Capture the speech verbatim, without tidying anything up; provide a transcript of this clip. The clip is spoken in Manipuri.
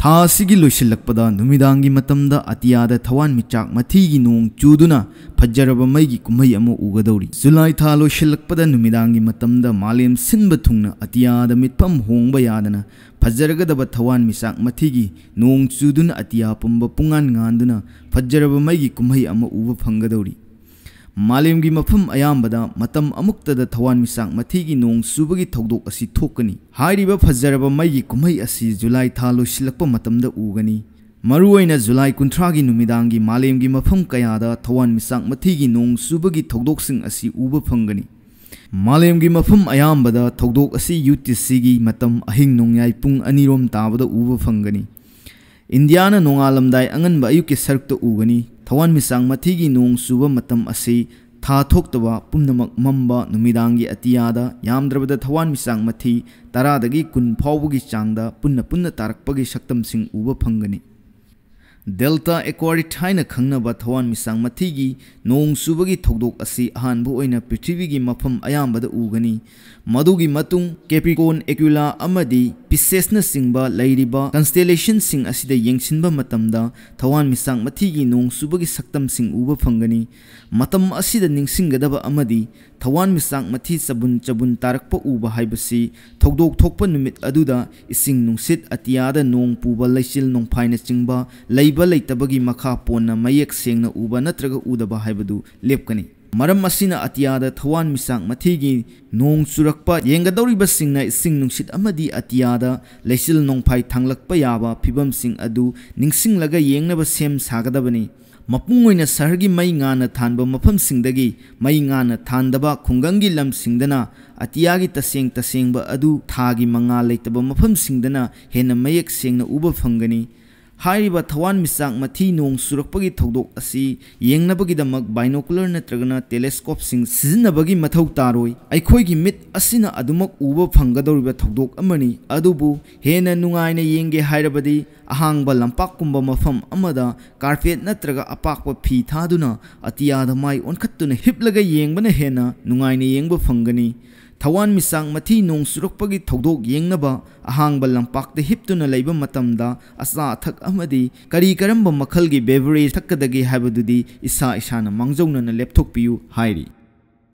ꯊꯥ ꯑꯁꯤꯒꯤ ꯂꯣꯏꯁꯤꯜꯂꯛꯄꯗ ꯅꯨꯃꯤꯗꯥꯡꯒꯤ ꯃꯇꯝꯗ ꯑꯇꯤꯌꯥꯗ ꯊꯋꯥꯟꯃꯤꯆꯥꯛ ꯃꯊꯤꯒꯤ ꯅꯣꯡ ꯆꯨꯗꯨꯅ ꯐꯖꯔꯕ ꯃꯩꯒꯤ ꯀꯨꯝꯍꯩ ꯑꯃ ꯎꯒꯗꯧꯔꯤ꯫ ꯖꯨꯂꯥꯏ ꯊꯥ ꯂꯣꯏꯁꯤꯜꯂꯛꯄꯗ ꯅꯨꯃꯤꯗꯥꯡꯒꯤ ꯃꯇꯝꯗ ꯃꯥꯂꯦꯝ ꯁꯤꯟꯕ ꯊꯨꯡꯅ ꯑꯇꯤꯌꯥꯗ ꯃꯤꯠꯐꯝ ꯍꯣꯡꯕ ꯌꯥꯗꯅ ꯐꯖꯔꯒꯗꯕ ꯊꯋꯥꯟꯃꯤꯆꯥꯛ ꯃꯊꯤꯒꯤ ꯅꯣꯡ ꯆꯨꯗꯨꯅ ꯑꯇꯤꯌꯥ ꯄꯨꯝꯕ ꯄꯨꯡꯉꯥꯟ ꯉꯥꯟꯗꯨꯅ ꯐꯖꯔꯕ ꯃꯩꯒꯤ ꯀꯨꯝꯍꯩ ꯑꯃ ꯎꯕ ꯐꯪꯒꯗꯧꯔꯤ꯫ ꯃꯥꯂꯦꯝꯒꯤ ꯃꯐꯝ ꯑꯌꯥꯝꯕꯗ ꯃꯇꯝ ꯑꯃꯨꯛꯇꯗ ꯊꯋꯥꯟꯃꯤꯆꯥꯛ ꯃꯊꯤꯒꯤ ꯅꯣꯡ ꯆꯨꯕꯒꯤ ꯊꯧꯗꯣꯛ ꯑꯁꯤ ꯊꯣꯛꯀꯅꯤ꯫ ꯍꯥꯏꯔꯤꯕ ꯐꯖꯔꯕ ꯃꯩꯒꯤ ꯀꯨꯝꯍꯩ ꯑꯁꯤ ꯖꯨꯂꯥꯏ ꯊꯥ ꯂꯣꯏꯁꯤꯜꯂꯛꯄ ꯃꯇꯝꯗ ꯎꯒꯅꯤ꯫ ꯃꯔꯨꯑꯣꯏꯅ ꯖꯨꯂꯥꯏ ꯀꯨꯟꯊ꯭ꯔꯥꯒꯤ ꯅꯨꯃꯤꯗꯥꯡꯒꯤ ꯃꯥꯂꯦꯝꯒꯤ ꯃꯐꯝ ꯀꯌꯥꯗ ꯊꯋꯥꯟꯃꯤꯆꯥꯛ ꯃꯊꯤꯒꯤ ꯅꯣꯡ ꯆꯨꯕꯒꯤ ꯊꯧꯗꯣꯛꯁꯤꯡ ꯑꯁꯤ ꯎꯕ ꯐꯪꯒꯅꯤ꯫ ꯃꯥꯂꯦꯝꯒꯤ ꯃꯐꯝ ꯑꯌꯥꯝꯕꯗ ꯊꯧꯗꯣꯛ ꯑꯁꯤ ꯌꯨ ꯇꯤ ꯁꯤꯒꯤ ꯃꯇꯝ ꯑꯍꯤꯡ ꯅꯣꯡꯌꯥꯏ ꯄꯨꯡ ꯑꯅꯤꯔꯣꯝ ꯇꯥꯕꯗ ꯎꯕ ꯐꯪꯒꯅꯤ꯫ ꯏꯟꯗꯤꯌꯥꯅ ꯅꯣꯡꯉꯥꯜꯂꯝꯗꯥꯏ ꯑꯉꯟꯕ ꯑꯌꯨꯛꯀꯤ ꯁꯔꯨꯛꯇ ꯎꯒꯅꯤ꯫ ꯊꯋꯥꯟꯃꯤꯆꯥꯛ ꯃꯊꯤꯒꯤ ꯅꯣꯡ ꯆꯨꯕ ꯃꯇꯝ ꯑꯁꯤ ꯊꯥ ꯊꯣꯛꯇꯕ, ꯄꯨꯝꯅꯃꯛ ꯃꯝꯕ ꯅꯨꯃꯤꯗꯥꯡꯒꯤ ꯑꯇꯤꯌꯥꯗ ꯌꯥꯝꯗ꯭ꯔꯕꯗ ꯊꯋꯥꯟꯃꯤꯆꯥꯛ ꯃꯊꯤ ꯇꯔꯥꯗꯒꯤ ꯀꯨꯟ ꯐꯥꯎꯕꯒꯤ ꯆꯥꯡꯗ ꯄꯨꯟꯅ ꯄꯨꯟꯅ ꯇꯥꯔꯛꯄꯒꯤ ꯁꯛꯇꯝꯁꯤꯡ ꯎꯕ ꯐꯪꯒꯅꯤ꯫ ꯗꯦꯜꯇꯥ ꯑꯦꯀ꯭ꯋꯥꯔꯤꯠ ꯍꯥꯏꯅ ꯈꯪꯅꯕ ꯊꯋꯥꯟꯃꯤꯆꯥꯛ ꯃꯊꯤꯒꯤ ꯅꯣꯡ ꯆꯨꯕꯒꯤ ꯊꯧꯗꯣꯛ ꯑꯁꯤ ꯑꯍꯥꯟꯕ ꯑꯣꯏꯅ ꯄ꯭ꯔꯤꯊꯤꯕꯤꯒꯤ ꯃꯐꯝ ꯑꯌꯥꯝꯕꯗ ꯎꯒꯅꯤ꯫ ꯃꯗꯨꯒꯤ ꯃꯇꯨꯡ ꯀꯦꯄ꯭ꯔꯤꯀꯣꯟ, ꯑꯦꯀ꯭ꯌꯨꯂꯥ ꯑꯃꯗꯤ ꯄꯤꯁꯦꯁꯅꯆꯤꯡꯕ ꯂꯩꯔꯤꯕ ꯀꯟꯁꯇꯦꯂꯦꯁꯟꯁꯤꯡ ꯑꯁꯤꯗ ꯌꯦꯡꯁꯤꯟꯕ ꯃꯇꯝꯗ ꯊꯋꯥꯟꯃꯤꯆꯥꯛ ꯃꯊꯤꯒꯤ ꯅꯣꯡ ꯆꯨꯕꯒꯤ ꯁꯛꯇꯝꯁꯤꯡ ꯎꯕ ꯐꯪꯒꯅꯤ꯫ ꯃꯇꯝ ꯑꯁꯤꯗ ꯅꯤꯡꯁꯤꯡꯒꯗꯕ ꯑꯃꯗꯤ ꯊꯋꯥꯟꯃꯤꯆꯥꯛ ꯃꯊꯤ ꯆꯕꯨꯟ ꯆꯕꯨꯟ ꯇꯥꯔꯛꯄ ꯎꯕ ꯍꯥꯏꯕꯁꯤ ꯊꯧꯗꯣꯛ ꯊꯣꯛꯄ ꯅꯨꯃꯤꯠ ꯑꯗꯨꯗ ꯏꯁꯤꯡ ꯅꯨꯡꯁꯤꯠ, ꯑꯇꯤꯌꯥꯗ ꯅꯣꯡ ꯄꯨꯕ, ꯂꯩꯆꯤꯜ ꯅꯣꯡꯐꯥꯏꯅꯆꯤꯡꯕ ꯂꯩꯕ ꯂꯩꯇꯕꯒꯤ ꯃꯈꯥ ꯄꯣꯟꯅ ꯃꯌꯦꯛ ꯁꯦꯡꯅ ꯎꯕ ꯅꯠꯇ꯭ꯔꯒ ꯎꯗꯕ ꯍꯥꯏꯕꯗꯨ ꯂꯦꯞꯀꯅꯤ꯫ ꯃꯔꯝ ꯑꯁꯤꯅ ꯑꯇꯤꯌꯥꯗ ꯊꯋꯥꯟꯃꯤꯆꯥꯛ ꯃꯊꯤꯒꯤ ꯅꯣꯡ ꯆꯨꯔꯛꯄ ꯌꯦꯡꯒꯗꯧꯔꯤꯕꯁꯤꯡꯅ ꯏꯁꯤꯡ ꯅꯨꯡꯁꯤꯠ ꯑꯃꯗꯤ ꯑꯇꯤꯌꯥꯗ ꯂꯩꯆꯤꯜ ꯅꯣꯡꯐꯥꯏ ꯊꯥꯡꯂꯛꯄ ꯌꯥꯕ ꯐꯤꯕꯝꯁꯤꯡ ꯑꯗꯨ ꯅꯤꯡꯁꯤꯡꯂꯒ ꯌꯦꯡꯅꯕ ꯁꯦꯝ ꯁꯥꯒꯗꯕꯅꯤ꯫ ꯃꯄꯨꯡ ꯑꯣꯏꯅ ꯁꯍꯔꯒꯤ ꯃꯩ ꯉꯥꯟꯅ ꯊꯥꯟꯕ ꯃꯐꯝꯁꯤꯡꯗꯒꯤ ꯃꯩ ꯉꯥꯟꯅ ꯊꯥꯟꯗꯕ ꯈꯨꯡꯒꯪꯒꯤ ꯂꯝꯁꯤꯡꯗꯅ ꯑꯇꯤꯌꯥꯒꯤ ꯇꯁꯦꯡ ꯇꯁꯦꯡꯕ ꯑꯗꯨ ꯊꯥꯒꯤ ꯃꯉꯥꯜ ꯂꯩꯇꯕ ꯃꯐꯝꯁꯤꯡꯗꯅ ꯍꯦꯟꯅ ꯃꯌꯦꯛ ꯁꯦꯡꯅ ꯎꯕ ꯐꯪꯒꯅꯤ꯫ ꯍꯥꯏꯔꯤꯕ ꯊꯋꯥꯟꯃꯤꯆꯥꯛ ꯃꯊꯤ ꯅꯣꯡ ꯆꯨꯔꯛꯄꯒꯤ ꯊꯧꯗꯣꯛ ꯑꯁꯤ ꯌꯦꯡꯅꯕꯒꯤꯗꯃꯛ ꯕꯥꯏꯅꯣꯀꯨꯂꯔ ꯅꯠꯇ꯭ꯔꯒꯅ ꯇꯦꯂꯦꯁꯀꯣꯞꯁꯤꯡ ꯁꯤꯖꯤꯟꯅꯕꯒꯤ ꯃꯊꯧ ꯇꯥꯔꯣꯏ꯫ ꯑꯩꯈꯣꯏꯒꯤ ꯃꯤꯠ ꯑꯁꯤꯅ ꯑꯗꯨꯃꯛ ꯎꯕ ꯐꯪꯒꯗꯧꯔꯤꯕ ꯊꯧꯗꯣꯛ ꯑꯃꯅꯤ꯫ ꯑꯗꯨꯕꯨ ꯍꯦꯟꯅ ꯅꯨꯡꯉꯥꯏꯅ ꯌꯦꯡꯒꯦ ꯍꯥꯏꯔꯕꯗꯤ ꯑꯍꯥꯡꯕ ꯂꯝꯄꯥꯛꯀꯨꯝꯕ ꯃꯐꯝ ꯑꯃꯗ ꯀꯥꯔꯄꯦꯠ ꯅꯠꯇ꯭ꯔꯒ ꯑꯄꯥꯛꯄ ꯐꯤ ꯊꯥꯗꯨꯅ ꯑꯇꯤꯌꯥꯗ ꯃꯥꯏ ꯑꯣꯟꯈꯠꯇꯨꯅ ꯍꯤꯞꯂꯒ ꯌꯦꯡꯕꯅ ꯍꯦꯟꯅ ꯅꯨꯡꯉꯥꯏꯅ ꯌꯦꯡꯕ ꯐꯪꯒꯅꯤ꯫ ꯊꯋꯥꯟꯃꯤꯆꯥꯛ ꯃꯊꯤ ꯅꯣꯡ ꯆꯨꯔꯛꯄꯒꯤ ꯊꯧꯗꯣꯛ ꯌꯦꯡꯅꯕ ꯑꯍꯥꯡꯕ ꯂꯝꯄꯥꯛꯇ ꯍꯤꯞꯇꯨꯅ ꯂꯩꯕ ꯃꯇꯝꯗ ꯑꯆꯥ ꯑꯊꯛ ꯑꯃꯗꯤ ꯀꯔꯤ ꯀꯔꯝꯕ ꯃꯈꯜꯒꯤ beverage ꯊꯛꯀꯗꯒꯦ ꯍꯥꯏꯕꯗꯨꯗꯤ ꯏꯁꯥ ꯏꯁꯥꯅ ꯃꯥꯡꯖꯧꯅꯅ ꯂꯦꯞꯊꯣꯛꯄꯤꯌꯨ ꯍꯥꯏꯔꯤ꯫